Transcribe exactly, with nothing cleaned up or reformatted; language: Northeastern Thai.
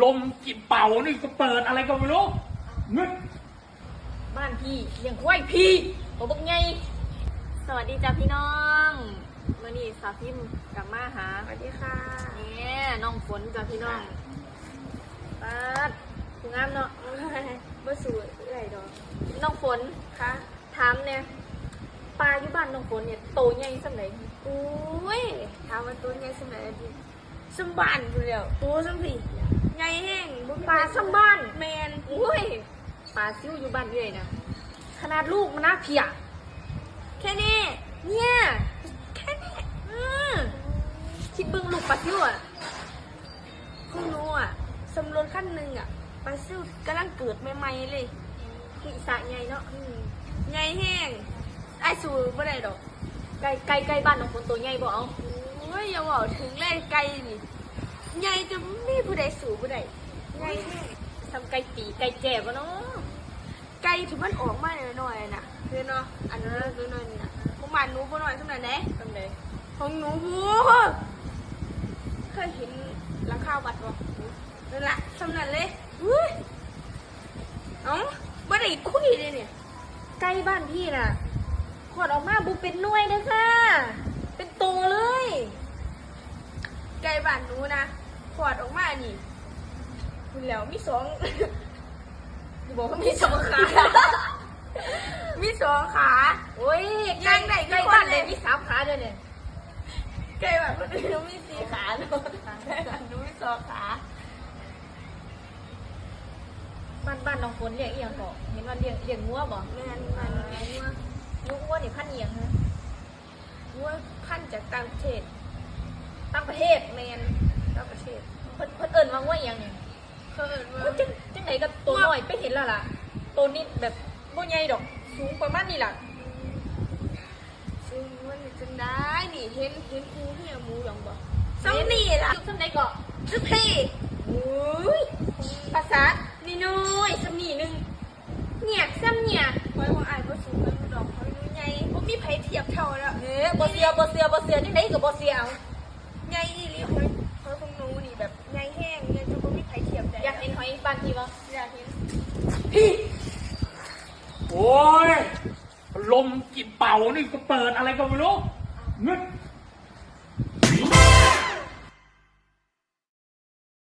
ลมกินเป่านี่ก็เปิดอะไรก็ไม่รู้ งึด บ้านพี่เลี้ยงควายพี่ตัวบักใหญ่ สวัสดีจ้าพี่น้อง มื้อนี้สาวพิมพ์กลับมาหา สวัสดีค่ะ เนี่ยน้องฝนจ้าพี่น้อง ป๊าดผู้งามเนาะ บ่สู้เอื้อยดอก น้องฝน คะ ถามเนี่ย ปลาอยู่บ้านน้องฝนเนี่ยโตใหญ่ส่ำใด โอ้ย ถามว่าโตใหญ่ส่ำใด สำบ้านพู้นแหล้ว โตสำพี้ ใหญ่แฮง บ่มี ปลาสำบ้าน แม่น โอ้ย ปลาซิวอยู่บ้านเอื้อยนะ ขนาดลูกมันนะเพีย แค่นี้ เนี่ย แค่นี้ อืม คิดเบิ่งลูกปลาซิวอะ ของหนูอะ สำรถคันหนึ่งอะ ปลาซิวกำลังเกิดใหม่ๆเลย คืออีสระใหญ่เนาะ อืม ใหญ่แฮง อ้ายสู้บ่ได้ดอก ไก่ ไก่ ไก่บ้านน้องฝนโตใหญ่บ่เอา โอ้ย อย่าเว้าถึงเลย ไก่นี่ ใหญ่จนบ่มีผู้ใดสู้บ่ได้ ใหญ่แฮง ส่ำไก่ปี ไก่แจ้บ่เนาะ ไก่ที่มันออกมาน้อยๆน่ะ คือเนาะ อันน้อยๆน่ะ ของบ้านหนูบ่น้อยส่ำนั้นเด้ ส่ำใด ของหนู โอ้โห เคยเห็นหลังคาวัดบ่ นั่นล่ะ ส่ำนั้นเลย อุ้ย เอ้า บ่ได้คุยเลยเนี่ย ไก่บ้านพี่น่ะ คลอดออกมาบ่เป็นหน่วยเด้อค่ะ เป็นโตเลย ไก่บ้านหนูนะ คลอดออกมานี่ พู้นแหล้ว มีสอง สิบอกว่ามีสองขา มีสองขา โอ้ย ย่างได้ ไก่บ้าน ทุกคนเลย ได้มีสามขาเด้อเนี่ย ไก่บ้านคนอื่นมีสี่ขาเนาะ ไก่บ้านหนูมีสองขา บ้าน บ้านน้องฝนเลี้ยงอีหยังเกาะ เห็นว่าเลี้ยง เลี้ยงงัวบ่ แม่น บ้านหนูเลี้ยงงัว งัว งัวนี่พันธุ์อีหยังฮะ งัวพันธุ์จากต่างประเทศ ต่างประเทศ แม่น ต่างประเทศ เพิ่น เพิ่นเอิ้นว่างัวอีหยังนี่ เขาเอิ้นว่า มันจัง จังใดกับโตน้อย ไปเห็นแล้วล่ะ โตนี้แบบบ่ใหญ่ดอก สูงประมาณนี้ล่ะ สูงมันจังใดนี่ เห็น เห็นคู่เฮียหมูหยองบ่ ส่ำนี่ล่ะ ส่ำใดเกาะ ส่ำพี้ โอ้ย ภาษานี่น้อย ส่ำนี่หนึ่ง เนี่ย ส่ำเนี่ย ข้อยของอ้ายบ่สูงปานหนูดอก ข้อยหนูใหญ่ บ่มีไผเทียบเท่าแล้ว เอ้อ บ่เชื่อ บ่เชื่อ บ่เชื่อ จังใดก็บ่เชื่อ เอา ใหญ่อีหลี ข้อย ข้อยของหนูนี่แบบใหญ่แฮง ใหญ่จนบ่มีไผเทียบได้ อยากเห็นหอยบ้านพี่บ่ อยากเห็น พี่ โอ้ย ลมกินเป่านี่ก็เปิดอะไรก็ไม่รู้ งึด